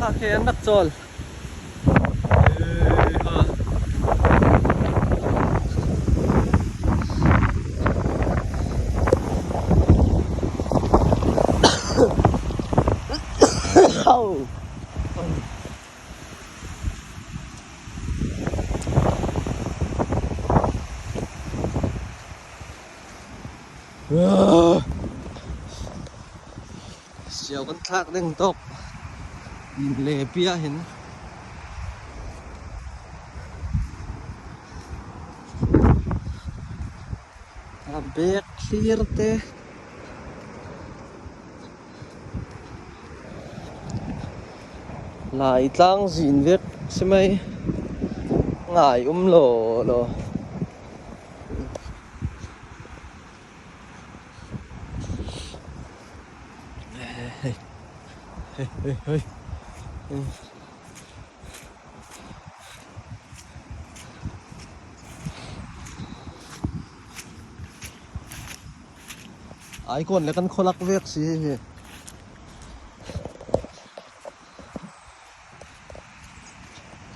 A khi an rak chawl. Siau kan thlak ding tawk in le pia hin a bag thlir te Lai tlang zin vek si mai ngai um law law. Aikawn leh kan khawlak vek si hei hi.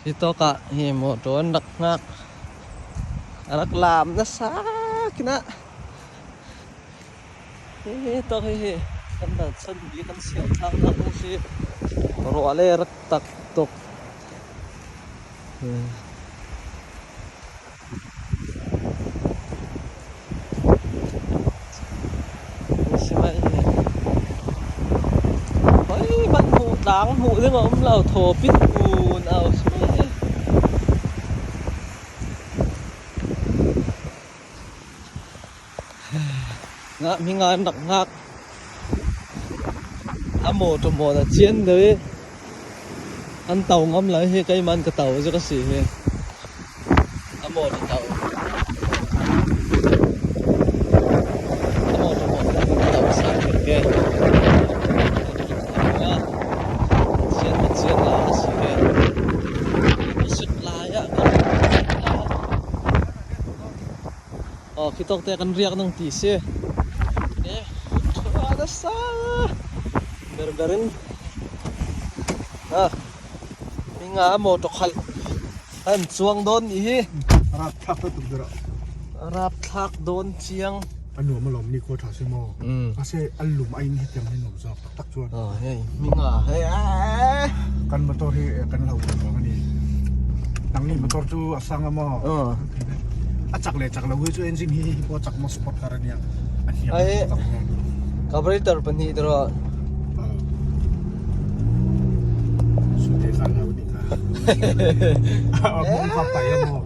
Hi tawkah hi motor an rak hngak a rak lam nasa kinah hi tawk hi hi kan dal chan bi kan siam thlak nak ung si ruah le rak tak tuk. Hoi man hmuh tlang hmuh ding a um lo thaw pit un au si mai hi. Ngah mi ngai rak ngak. A maw to maw na chian deuh i an to ngam lo hi keimah in ka to cu ka si hi. A maw to to. A maw to maw ka to sa ke. Chian ma chian la a si ke. Sik lai ah kan Aw khi tawk te kan riak nang ti si. Eh, tha nasa. Ber in. Ah. Mi nga maw to khal. An chuang dawn ni hi. Rap thlak ta tuk dara. Rap thlak dawn chiang. Anu ma lom ni ko tha se mo. Ase alum ai ni tiang ni nom zawk tak tak chuan. Oh, hei, mi nga hei. Kan motor hi kan lo thang wang ani. Nang ni motor chu asang amo. Oh. A chak le chak lo hi chu engine hi hi po chak mo sport car ania. A hiam Ai. chak mo. Carburetor pahnih tiro. Su te kha lo ni kha. A mo pa pai amo.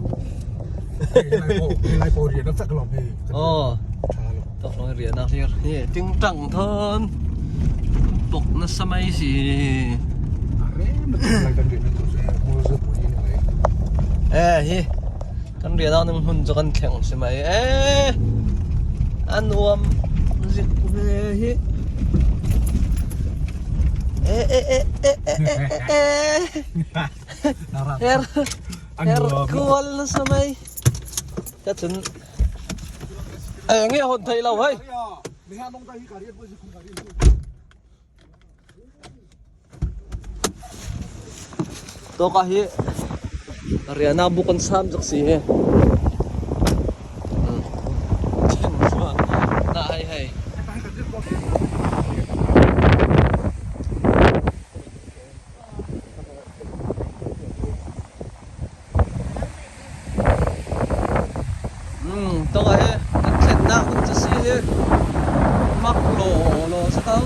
Lai po lai po rian a fek lom hi. Oh. Tha lo. Tok long rian a hlir. Hi ting tang thon. Pok nasa mai si. Are ma lai kan rian tu se mo zu pui ni mai. Eh hi. Kan rian a nung hmun chu kan thleng si mai. Eh. A nuam zik ve hi. Eh eh eh eh eh eh eh. Her her kual nasa mai. Ka chun Eng nge hawn thei lo hei. Tawka hi riana buk an sam zak si hi. Na hei hei. Tawk ah hi kan thlennak ding cu si hi mak law law si ko.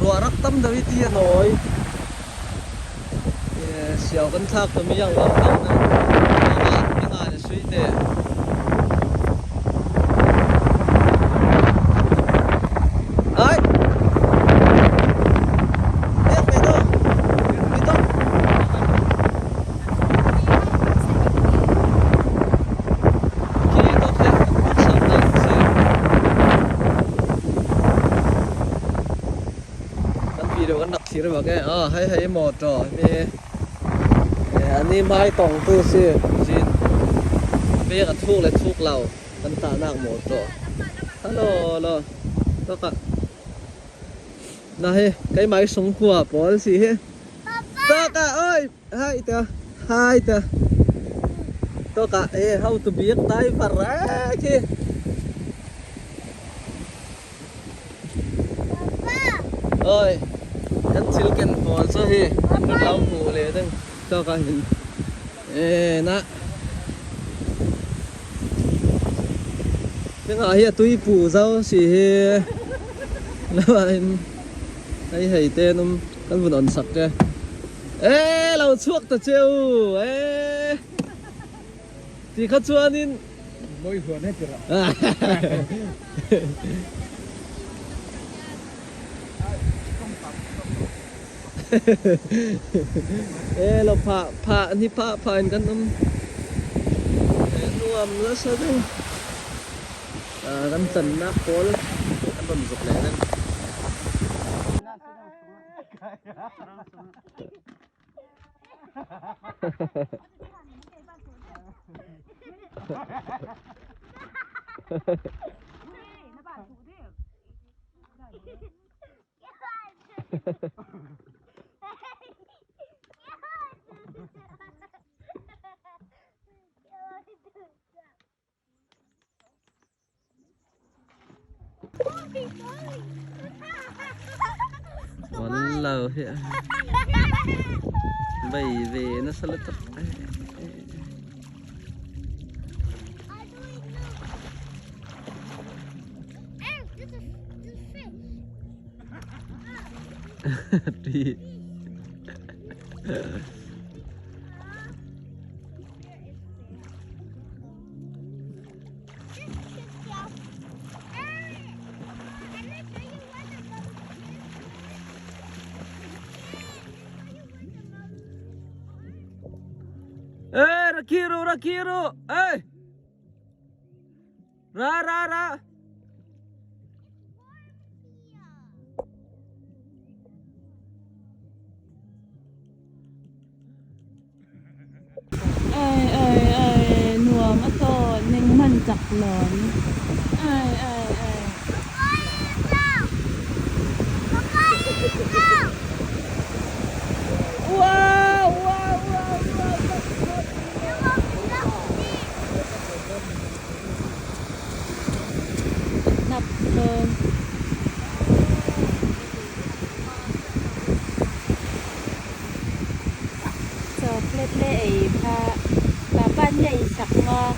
Ruah rak tam deuh i ti a nawi. Siau kan thlak tami ang lo tang na nga na sui te. Ai. Biết mày đâu. Biết đâu. Kan video kan rak thlir bak e. Ah, hei hei motor mi ani mai tong tu si zin bek a thuk le thuk lo kan tah nak motor. Hello lo. Tokah. Na hi keimah hi sungkua pawl si hi. Toka oi hai ta hai ta toka e how to be a diver eh khi oi kan thil ken pawl chu hi an rawn lo hmuh leh deuh tawk a hin e na hengah hi a tui puh zo si hi lamah hin hei hei te an awm kan vun awn sak e e lo chhuak ta che u e ti kha chuanin Mawi huan he tirah. E lo phah phah ni phah phah in kan awm nuam nasa deuh kan channak pawl an rawn zuk leh deuh. Mon lo hi vei ve nasa lutuk. Ṭih. Ê, Rakiru, Rakiru, ê! Ra, ra, ra! Ai ai ai nuam a tawn ning hman chak lawn ai ai ai. Wow wow wow wow. Hnap tlawn. Chocolate le ei kha papa nih a ei sak maw?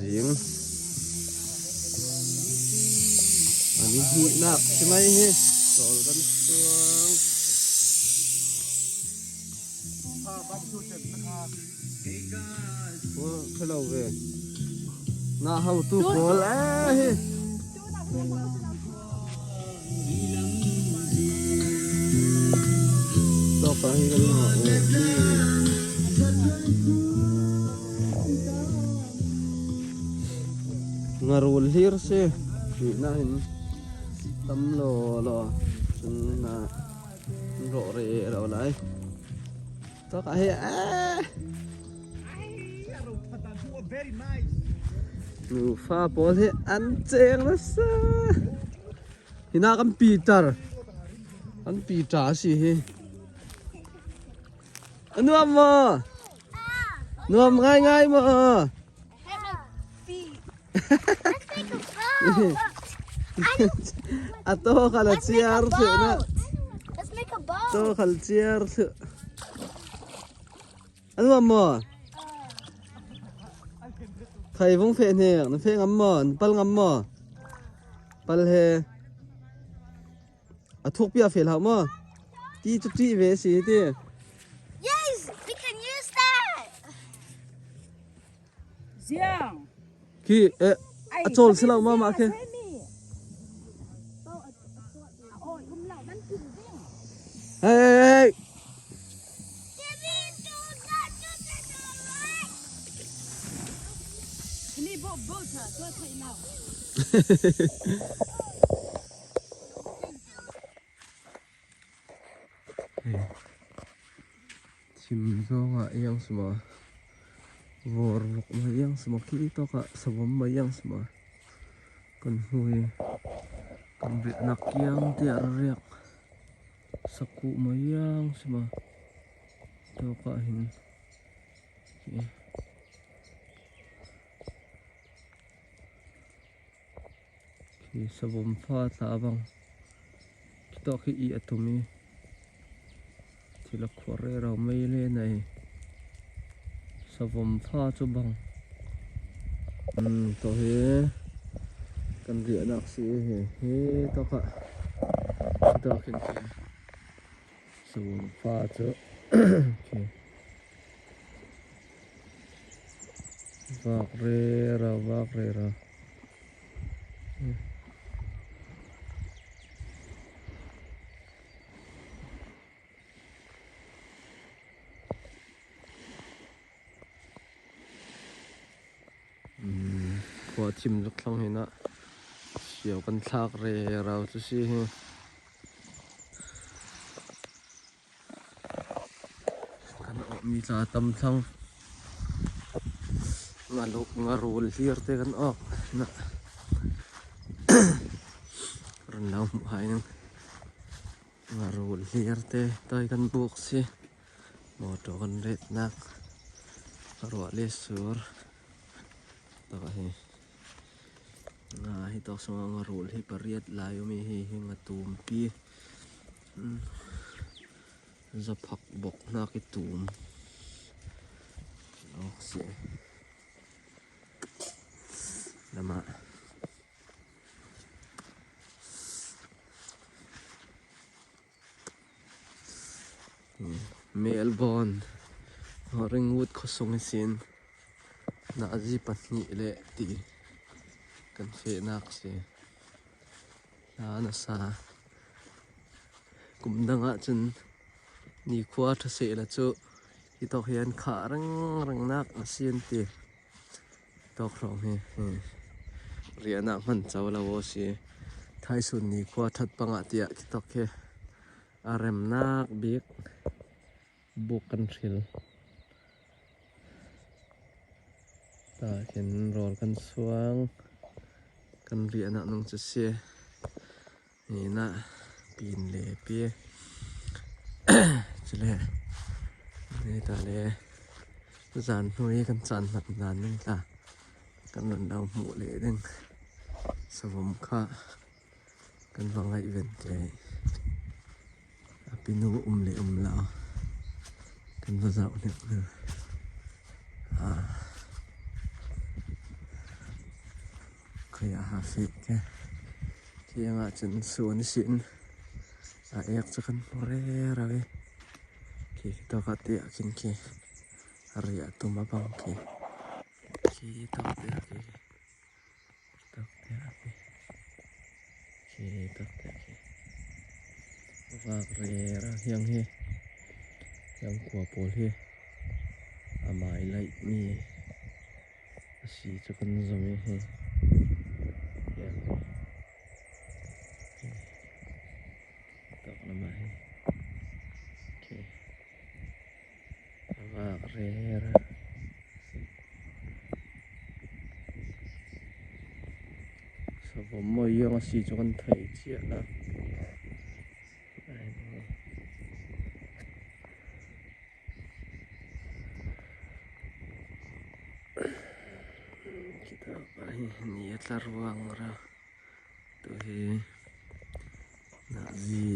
Zing an i hnihnak si mai hi chawl kan chuang. Hello ve. Na hau tu pawl eh hi. Tawk ah hi kan ngah u mi. Ngarul hlir si tihna hin tam lo lo chun na rawh re lo lai. Tawk ah hi eh. Nufa pawl hi an cheng nasa. Hina kan Peter. Kan Peter a si hi. Nuam maw? Nuam ngai ngai maw? A to khal a chiar thluh na. To khal chiar thluh. A nuam maw? Thei vung feh hnek, na feh ngam maw? Na pal ngam maw? Pal he. A thuk pi a fel hau maw? Ti cu ṭih ve si ti. Yes, we can use that. Ziang. Khi eh a cawl si lo ma mah khi. Hey hey hey. Hei chhim zawngah iang suma vawr vawk mai iang suma khi tawkah savawm mai iang suma kan hmu hi kan riahna kiang te a riak sakuh mai iang suma tawkah hin Khi savawm fa tla avang chutah khi ih a tum i thil a khuar reh rau mai le nei savawm fa chu bang umm tawh hi kan riah nak si hei he tawkah chutah khian khi savawm fa chu khi. Vak rer a vak rer a umm khua thim luk thlang hin a hriau kan thlak rer a chu si hi. Kan awh mi tla tam thlang nga luk nga rul hlir te kan awk na rawn lo hmuh hai nang nga rul hlir te tawi kan buk si motor kan ret nak ruah leh sur takah hi nga hi tawk sawng nga rul hi pariat lai awm hi hei hi nga tum pi. Zaphak bawk hnak i tum awk si lamah Melbourne Ringwood khawsung hi sin nazi pahnih leh tih kan fehnak a si. A nasa kum dangah chun nikhua tha seh la chu hi tawk hian khah reng reng nak a si an ti tawk hlawm hi hei riahna hman cho lo aw si thaisun nikhua that pangah tiah khi tawk hi a rem nak bik buk kan hril tah hian rawl kan chhuang kan riahna nung chu si hnena pin leh pi chule hetah leh zan hnuai kan chan hlat dan ning tla kan rawn lo hmuh leh ding savawm kha kan va ngaihven teh. A pinu um leh um lo kan va zauh hneuh hneuh a khawiah ha feh te thiangah chuan suan sin a ek chu kan hmu reng reng e khi tawkah te ah khin khi riah tum a bang khi khi tawk te ah khi tawk te ah khi khi tawk te ah khi vak rer a hiang hi hiang khua pawl hi a mai laih mi a si chu kan zawm e hei hiang hi tawk lamah hi khi a vak rer a. Savawm mawi ang a si chu kan thei chiah a. Khitah hi ni a tla ruang ra tah hi nazi.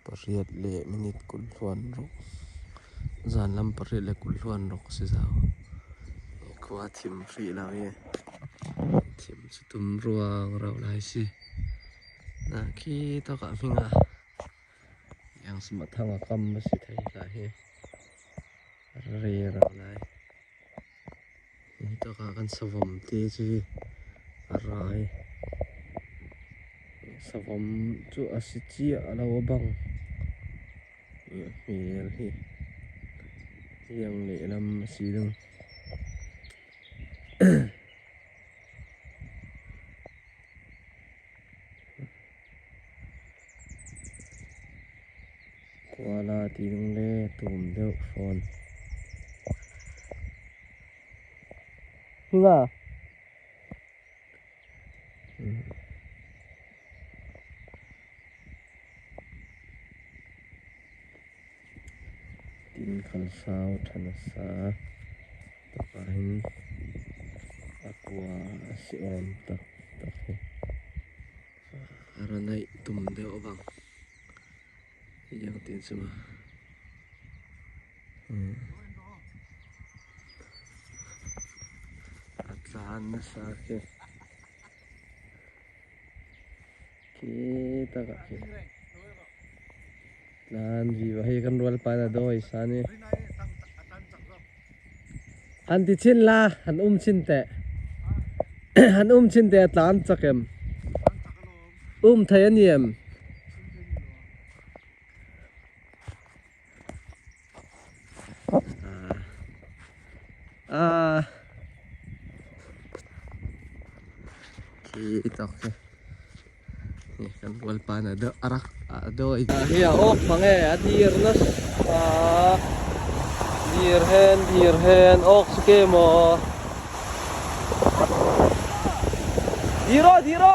Pariat leh minute kulh hluan rawk zan lam pariat leh kulh hluan rawk si zau khua thim hrih lo nge thim chu tum ruang rauh lai si ah khi tawkah hming a eng sum a thang a kam a si thei hlai hi rei rauh lai. Hei takah kan savawm te chu hi a rai savawm chu a si chiah lo a bang ih a hmel hi. Tiang lehlam a si deuh. Kuala tih ding le tum deuh fawn. Hinga. Tin khal sau tha nasa takah hin a kua a si awm tak tak hi a rawn aih tum deuh vang hetiang tih chu a tlan nasa khi khi takah khi tlan viva hei kan rual pan a dawi sa ni han ti chin la han um chin teh han um chin teh a tlan chak em um thei a ni em. Ah. Khi tok khi. Hi kan rual pa na do arak a doi. Hi a ok mang e a dir na a dir hen dir hen ok su ke mo. Diro diro.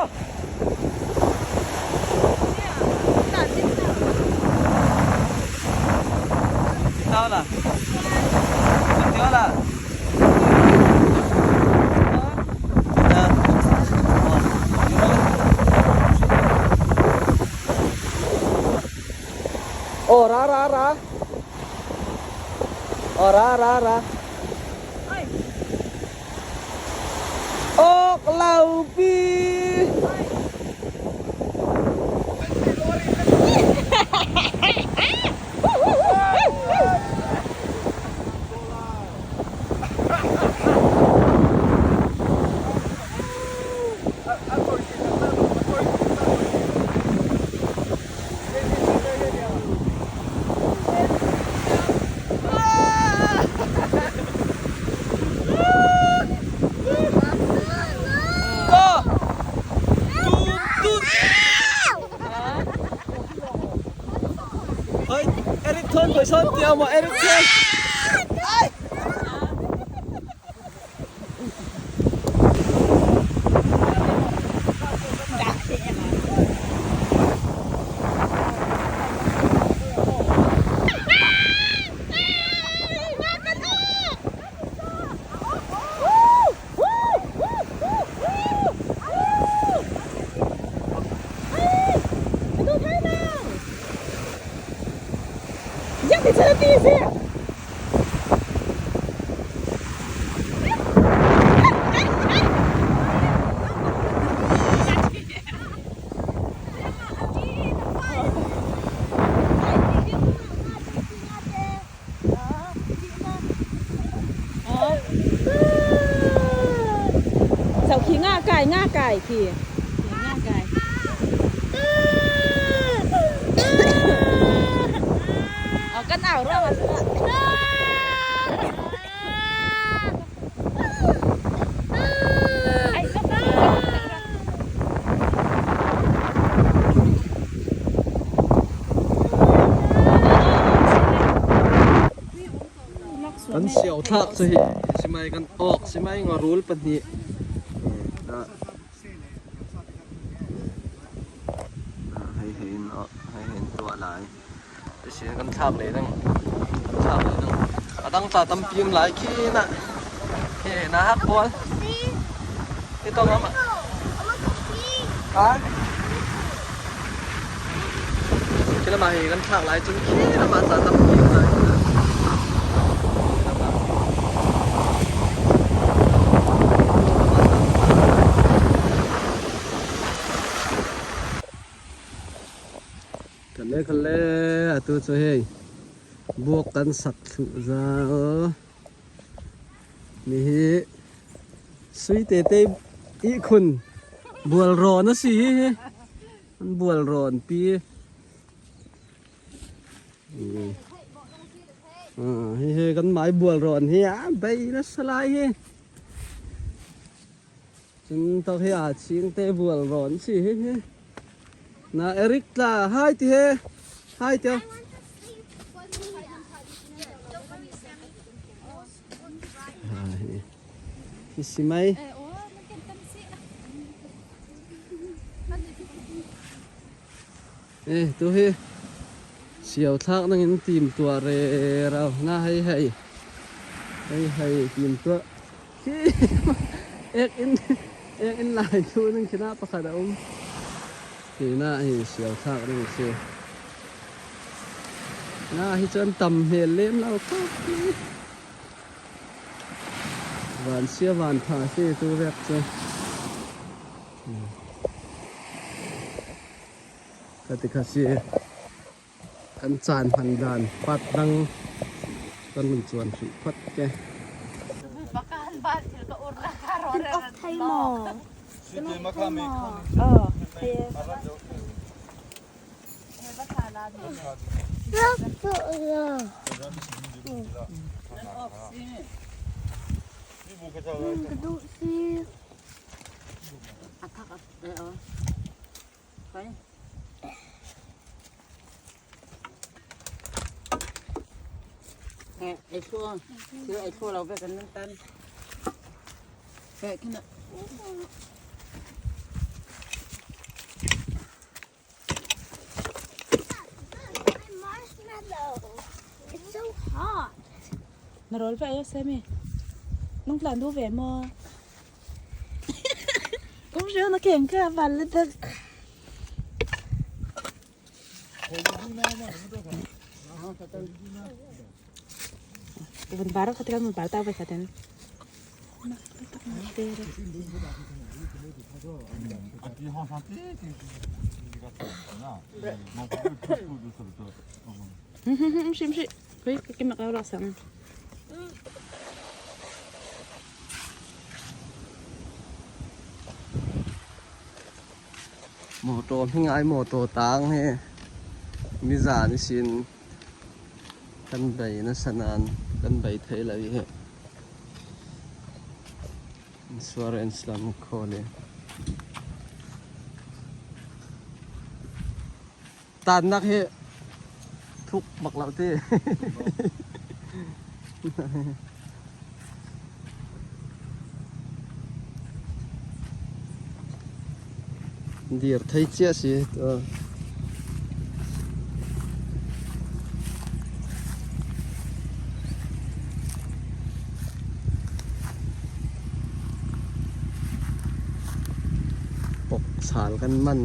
Tao là Tao là Oh, ra ra ra. Oh, ra ra ra. Ok lau pi. Eric Thon khoi sawn tia maw Eric Thon Kan siau thlak chu hi simai kan awk simai ngarul pahnih hei hei in hei hei in tuah lai ti kan thlak leh ding kan thlak leh ding a dang tla tampi um lai khi na he na hak bual hi tong am ha khi lamah hi kan thlak lai cun khi lamah tla tampi um lai Kale kale atu chu hei buak kan sak thluh za aw mi hi sui te te ihkhun bual rawn a si hi an bual rawn pi. Hei hi kan mai bual rawn hi a bei nasa lai hi. Chun tawk hi a chhing te bual rawn chi hi hi. Na Eric tla hai ti he hai teu. Hi si mai. E tu hi siau thlak nangin tim tuah re rau na hei hei hei hei tim tuah khi ek in ek in lai thu nang khina pakhat a um khi na hi siau thlak nang si na hi chuan tam hmel lem lo khawp mai van sia van tha si tu vek chu. Ka ti kha si kan caan hman dan pat dang kan hun chuan hrih phawt ke. Na rawl ve ayo Sammy. Nung tlan du ve maw? Kum riu na keng kha van le dak. Vun bar kha tikan vun bar ta ve khaten. Shim shi. Koi ki mak rak sang. Motor hming ai motor tang hi mizan sin kan bei nasa nan kan bei thei lo hi insurance lam khawl hi tannak hi thuk bak lo ti. Dir thei cia si. Pok sal kan man.